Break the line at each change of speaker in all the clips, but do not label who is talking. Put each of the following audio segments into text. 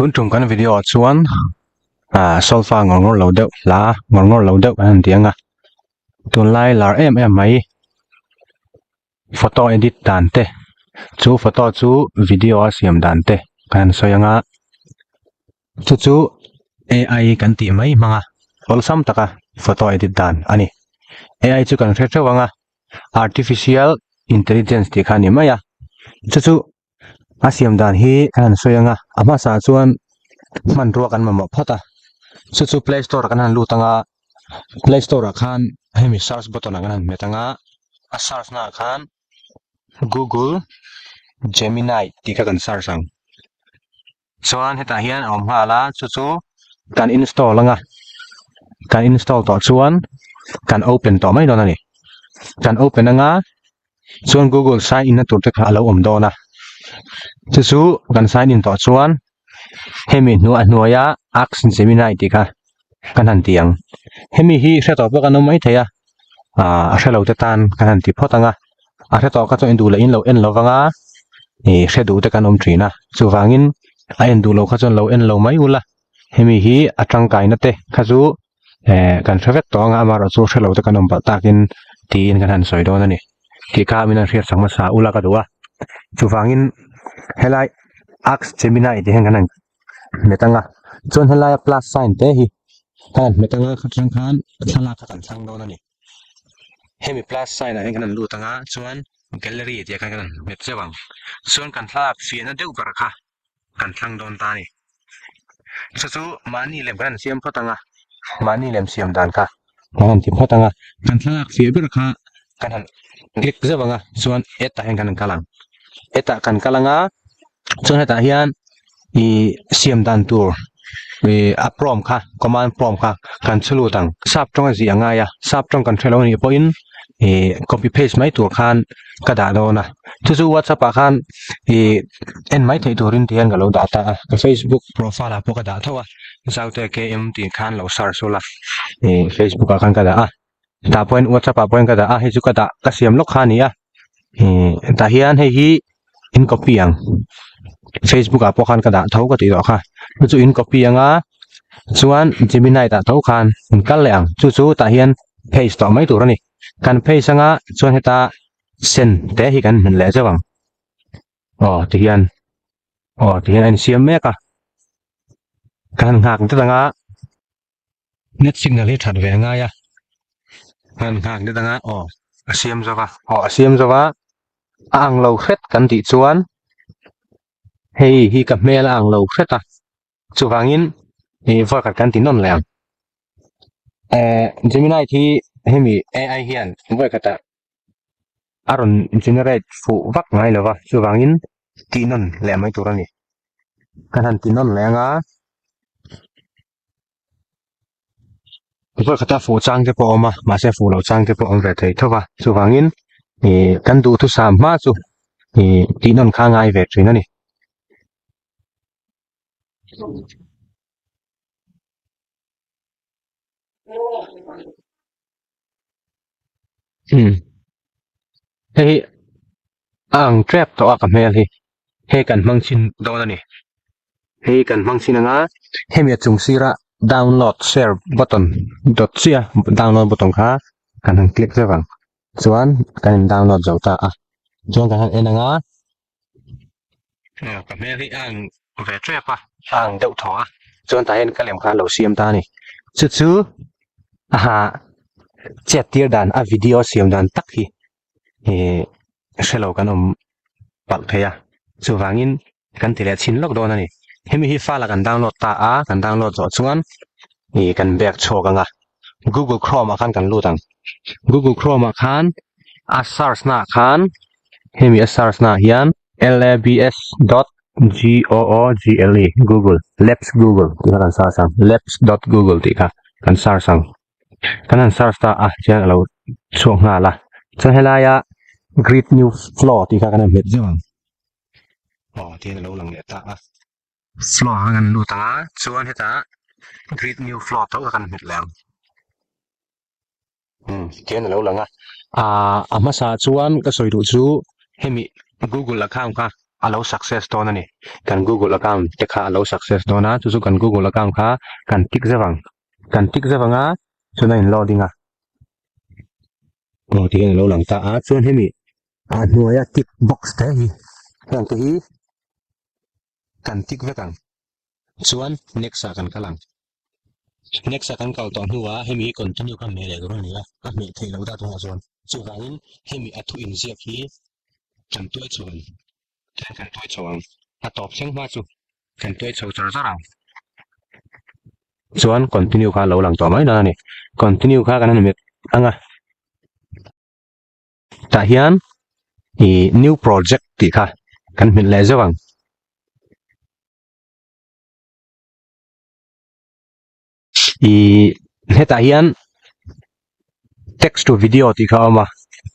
Tun tum kan video ah chuan ah solfa ngawr ngawr lo deuh hla ngawr ngawr lo deuh kan han ti ang a tunlai lar em em mai photo edit dan te chu photo chu video a siam dan te kan han sawi ang a chu chu ai kan tih mai hmang a awlsam taka photo edit dan a ni ai chu kan hre theuh ang a artificial intelligence tih kha a ni mai a chu chu a siam dan hi kan han sawi ang a a hmasa chuan hmanrua kan mamawh phawt a chu chu play store ah kan han lut ang a play store ah khan hemi search button ah kan han hmet ang a a search na ah khan google gemini tih kha kan search ang chuan hetah hian a awm nghal a chu chu kan install ang a kan install tawh chuan kan open tawh mai dawn a ni kan open ang a chuan google sign in na tur te kha a lo awm dawn a chu chu kan sign in tawh chuan hemi hnuai hnuaia ask gemini tih kha kan han ti ang hemi hi hre tawh pawh kan awm mai thei a ah a hre lo te tan kan han ti phawt ang a a hre tawh kha chuan induh leh in lo en lo vang a ih hre duh te kan awm thin a chuvangin a en duh loh kha chuan lo en lo mai ula hemi hi a tangkaina te kha chu eh kan hre vek tawh ang a amaherawh chu hre lo te kan awm palh takin tiin kan han sawi dawn a ni tih kha min han hriat sak hmasa ula ka duh a chuvangin helai ask gemini tih hian kan han hmet ang a chuan helaia plus sign te hi kan han hmet ang a khatang khan thlalak kha kan thlang dawn a ni hemi plus sign ah hian kan han lut ang a chuan gallery tih ah khan kan han hmet zeuh ang chuan kan thlalak fiahna deuh ber kha kan thlang dawn ta a ni chu chu mahni lem kan han siam phawt ang a mahni lem siam dan kha kan han ti phawt ang a kan thlalak fiah ber kha kan han click zeuh ang a chuan add ah hian kan han kal ang add ah kan kal ang a chuan hetah hian ih siam dan tur ih a prompt kha command prompt kha kan chhu lut ang sap tawng a zih a ngai a sap tawng kan hrelo anih pawhin ih copy paste mai tur khan ka dah dawn a chu chu whatsapp ah khan ih en mai theih turin ti hian ka lo dah ta a ka facebook profile ah pawh ka dah tho a zaute km tih khan lo search ula ih facebook ah khan ka dah a tah pawhin whatsapp ah pawhin ka dah a hei chu ka dah ka siam lawk kha a ni a ih tah hian hei hi in copy ang facebook ah pawh khan ka dah tho ka tih tawh kha chu chu in copy anga chuan gemini tah tho khan in kal leh ang chu chu tah hian paste tawh mai tur a ni kan paste anga chuan heta send te hi kan hman leh zeuh ang aw ti hian aw ti hian a insiam mek a kan han nghak dat anga net signal hi that ve a ngai a han nghak dat anga aw a siam zo va aw a siam zo va a ang lo hret kan tih chuan hei hi ka hmel a ang lo hret a chuvangin ih vawi khat kan ti nawn leh ang eh Gemini hi hemi ai hian vawi khatah a rawn generate fuh vak ngai lo va chuvangin tih nawn leh mai tur a ni kan han ti nawn leh ang a. Vawi khata fuh chang te pawh a awm a mahse fuh loh chang te pawh a awm ve thei tho va chuvangin ih kan duhthusam hma chu ih tih nawn kha a ngai ve thin a ni. Hei hi a ang tep tawh a ka hmel hi hei kan hmang chhin dawn a ni hei kan hmang chhin anga hemi a chung sira download share button dawt chiah download button kha kan han click zeuh ang chuan kan in download zo ta a chuan kan han en anga ka hmel hi a ang ve tep a a ang deuh thaw a chuan tah hian ka lem kha a lo siam ta a ni chu chu aha chet tir dan a video siam dan tak hi ih hre lo kan awm palh thei a chuvangin kan ti leh chhin lawk dawn a ni hemi hi file ah kan download ta a kan download zawh chuan ih kan bag chhuak ang a google chrome ah khan kan lut ang google chrome ah khan a search na ah khan hemi a search na ah hian labs dot g o o g l e google labs google tih kha kan search ang labs dot google tih kha kan search ang kan han search ta a chuan a lo chhuak nghal a chuan helaia greet new flow tih kha kan han hmet zeuh ang aw tihian a lo lang leh ta a flow ah khan kan lut ang a chuan hetah greet new flow tho kha kan hmet leh ang umm tihian a lo lang a ahh a hmasa chuan ka sawi duh chu hemi google account kha. a lo success dawn a ni. Kan Google account te kha a lo success dawn a, chu chu kan Google account kha kan tick zeuh ang. Kan tick zeuh ang a, chuan a in loading a. Aw ti hian a lo lang ta a, chuan hemi a hnuaia tick box te hi heng te hi kan tick vek ang. Chuan next ah kan kal ang. Next ah kan kal tawh hnuah hemi hi continue kha hmeh leh tur a ni a, a hmeh theih loh ta tunah chuan. Chuvangin hemi a thu inziak hi kan tuai chho ang. Chuan kan tuai chho ang. A tawp thleng hma chu kan tuai chho char char ang. Chuan continue kha a lo lang tawh mai dawn a ni. Continue kha kan han hmet ang a. Tah hian ih new project tih kha kan hmet leh zeuh ang. Ih hetah hian text to video tih kha a awm a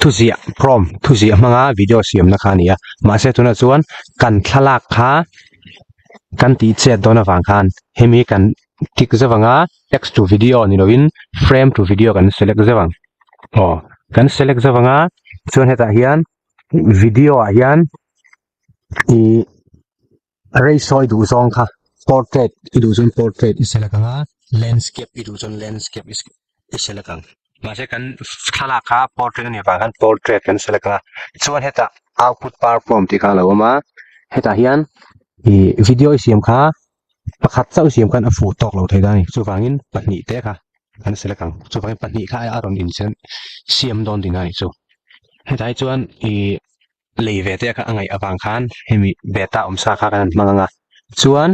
thuziah prompt thuziah hmanga video siamna kha a ni a mahse tunah chuan kan thlalak kha kan tih chet dawn avang khan hemi kan tick zeuh ang a text to video ni lovin frame to video kan select zeuh ang aw kan select zeuh ang a chuan hetah hian video ah hian ih. Rei sawi duh zawng kha portrait i duh chuan portrait i select ang a, landscape i duh chuan landscape i select ang. Mahse kan thlalak kha portrait a nih vang khan portrait kan select ang a, chuan hetah output power form tih kha a lo awm a, hetah hian ih video i siam kha pakhat chauh i siam khan a fuh tawk lo thei dawn a ni, chuvangin pahnih te kha kan select ang, chuvangin pahnih kha a rawn inchen siam dawn tihna a nih chu. Hetah hi chuan ih. lei ve te kha a ngaih avang khan hemi beta awm sa kha kan han hmang ang a chuan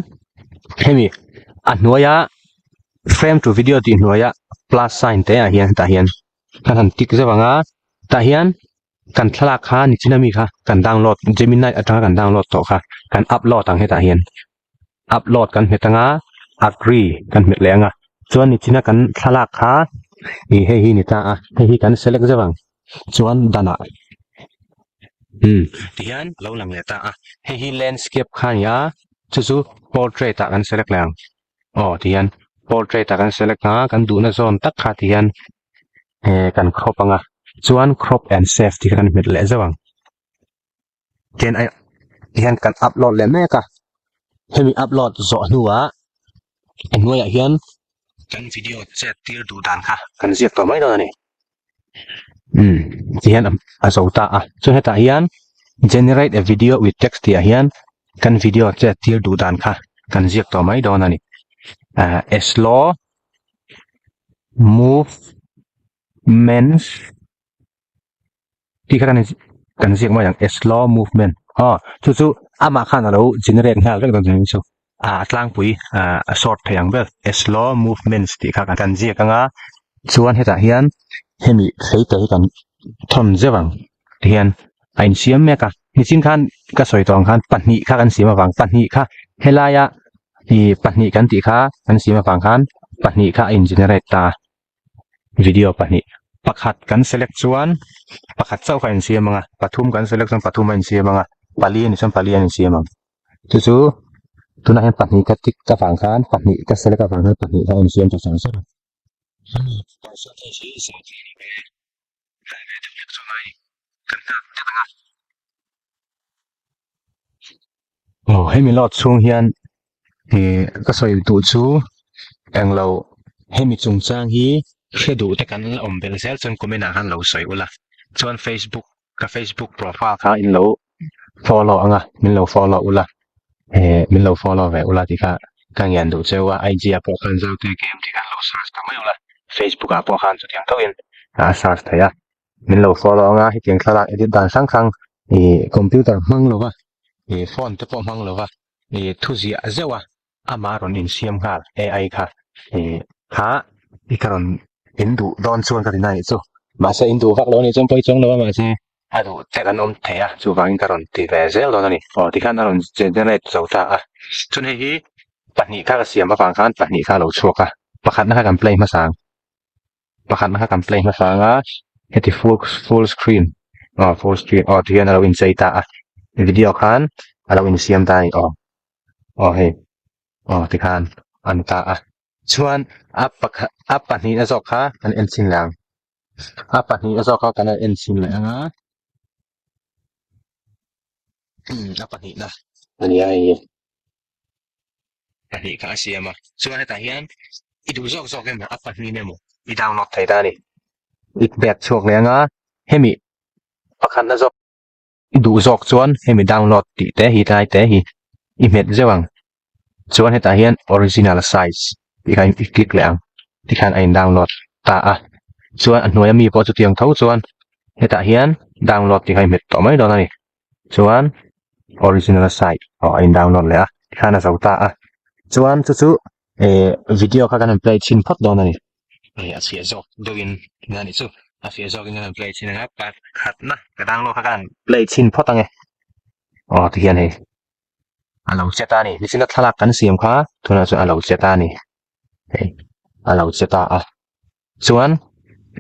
hemi a hnuaia frame to video tih hnuaia plus sign te ah hian hetah hian kan han tick zeuh ang a tah hian kan thlalak kha nichina mi kha kan download gemini atanga kan download tawh kha kan upload ang hetah hian upload kan hmet ang a agree kan hmet leh ang a chuan nichina kan thlalak kha ih hei hi ni ta a hei hi kan select zeuh ang. Chuan danah umm tihian a lo lang leh ta a, hei hi landscape kha a ni a, chu chu portrait ah kan select leh ang aw tihian portrait ah kan select ang a kan duhna zawn tak kha tihian eh kan crop ang a chuan crop and save tih kha kan hmet leh zeuh ang. Tihian a tihian kan upload leh mek a hemi upload zawh hnuah a hnuaiah hian kan video chet tir duh dan kha kan ziak tawh mai dawn a ni umm tihian a zo ta a chuan hetah hian generate a video with text tih ah hian kan video chet tir duh dan kha kan ziak tawh mai dawn a ni ah a slow movements Tih kha kan kan ziak mai ang a slow movement aw chu chu amah khan alo generate nghal vek dawn chu ah a tlangpui ah a short thei ang ber a slow movements tih kha kan ziak ang a chuan hetah hian hemi feite hi kan thawn zeuh ang tihian a insiam mek a nichin khan ka sawi tawh ang khan pahnih kha kan siam avang pahnih kha helaia ih pahnih kan tih kha kan siam avang khan pahnih kha a in generate ta a. Video pahnih pakhat kan select chuan pakhat chauh kha a insiam ang a pathum kan select chuan pathum a insiam ang a pali a nih chuan pali a insiam ang chu chu tunah hian pahnih ka tick avang khan pahnih ka select avang khan pahnih kha a insiam ta chang chang a. Aw hemi lot chhung hian ih ka sawi duh chu englo hemi chungchang hi hre duh te kan la awm belh zel chuan comment ah khan lo sawi ula chuan facebook ka facebook profile kha in lo follow ang a min lo follow ula eh min lo follow ve ula tih kha ka ngian duh cheu a IG ah pawh khan Zote game tih khan lo search ta mai ula facebook ah pawh khan chutiang tawhin a search theih a min lo follow ang a hetiang thlalak edit dan hrang hrang ih computer hmang lova ih phone te pawh hmang lova ih thu ziah zeuh a amah rawn insiam nghal AI kha ih kha i ka rawn in duh dawn chuan ka ti na nih chu mahse in duh vak lo a nih chuan pawi chuang lo a mahse a duh te kan awm thei a chuvangin ka rawn ti ve zel dawn a ni aw tikhan a rawn generate zo ta a chuan hei hi pahnih kha ka siam avang khan pahnih kha a lo chhuak a pakhatna kha kan play hmasa ang. Pakhatna kha kan play hmasa ang a heti full full screen aw full screen aw tihian a lo inchei ta a video khan a lo insiam ta a ni aw aw hei aw tikhan a ni ta a chuan a pakhat a pahnihna zawk kha kan en chhin leh ang a pahnihna zawk kha kan en chhin leh ang a. A pahnihna a ni a hei pahnih kha a siam a chuan hetah hian i duh zawk zawk emaw a pahnih emaw i download thei ta a ni i bag chhuak leh anga hemi pakhatna zawk i duh zawk chuan hemi download tih te hi tlai te hi i hmet zeuh ang chuan hetah hian original size tih kha i click leh ang tikhan a in download ta a chuan a hnuaia mi pawh chutiang tho chuan hetah hian download tih kha i hmet tawh mai dawn a ni chuan original size aw a in download leh a tikhan a zo ta a chuan chu chu eh video kha kan han play chhin phawt dawn a ni eh a chhiah zawk deuhin nia nih chu a fiah zawkin kan han play chhin anga pakhatna ka download kha kan han play chhin phawt ange aw tihian hei. A lo che ta a ni. Nichina thlalak kan siam kha tunah chuan a lo che ta a ni. Hei a lo che ta a. Chuan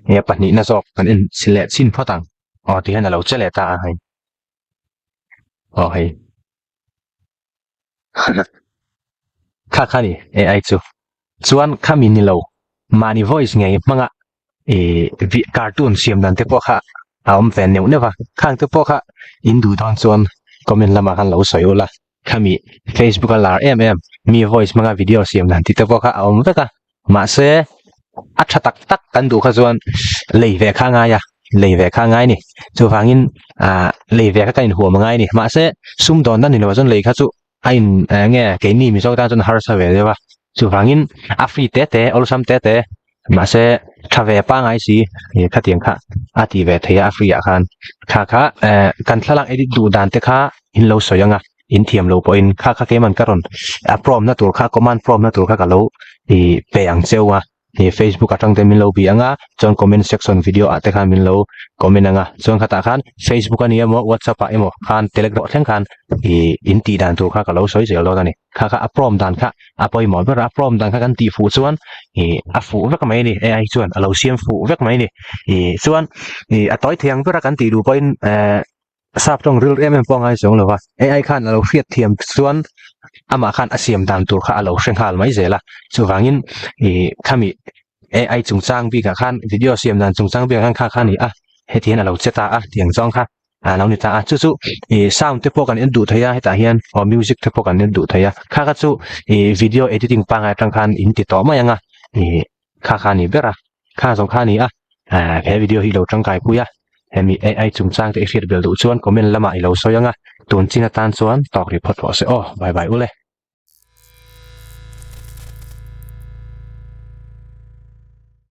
hei a pahnihna zawk kan en leh chhin phawt ang. Aw tihian a lo che leh ta a hei. Aw hei. Kha kha ni AI chu. Chuan khami ni lo mahni voice ngei hmanga ih cartoon siam dan te pawh kha a awm ve neuh neuh a khang te pawh kha in duh dawn chuan comment lamah khan lo sawi ula khami facebook a lar em em mi voice hmanga video siam dan tih te pawh kha a awm vek a mahse a tha tak tak kan duh kha chuan lei ve kha a ngai a lei ve kha a ngai a ni chuvangin ah lei ve kha ka inhuam a ngai a ni mahse sumdawn dan ni lo chuan lei kha chu a in eng nge keini Mizo tan chuan harsa ve deuh a chuvangin a free te te awlsam te te mahse tha ve pangai si ih khatiang kha a ti ve thei a a free ah khan kha kha eh kan thlalak edit duh dan te kha in lo sawi ang a in thiam lo pawhin kha kha keimah ka rawn a prompt na tur kha command prompt na tur kha ka lo ih pe ang cheu a. Ih Facebook atang te min lo bih ang a, chuan comment section video ah te khan min lo comment ang a, chuan khatah khan Facebook a ni emaw WhatsApp ah emaw khan Telegram thleng khan ih in tih dan tur kha ka lo sawi zel dawn a ni. Kha kha a prompt dan kha a pawimawh ber a, a prompt dan kha kan tih fuh chuan ih a fuh vek mai a ni, AI chuan a lo siam fuh vek mai a ni. Ih chuan ih a tawi thei ang ber a kan tih duh pawhin eh Sap tawng ril em em pawh a ngai zawng lo va, AI khan a lo hriat thiam chuan amah khan a siam dan tur kha a lo hre nghal mai zel a, chuvangin ih khami AI chungchang bikah khan video siam dan chungchang bikah khan kha kha a ni a, heti hian a lo che ta a tih ang zawng kha a lo ni ta a, chu chu ih sound te pawh kan en duh thei a hetah hian aw music te pawh kan en duh thei a, kha kha chu ih video editing pangngai atang khan in ti tawh mai ang a ih kha kha a ni ber a. Kha zawng kha a ni a, he video hi i lo tangkai pui a, hemi AI chungchang te i hriat belh duh chuan comment lamah i lo sawi ang a, tun chin atan chuan tawk ri phawt rawh se aw, bye bye ule.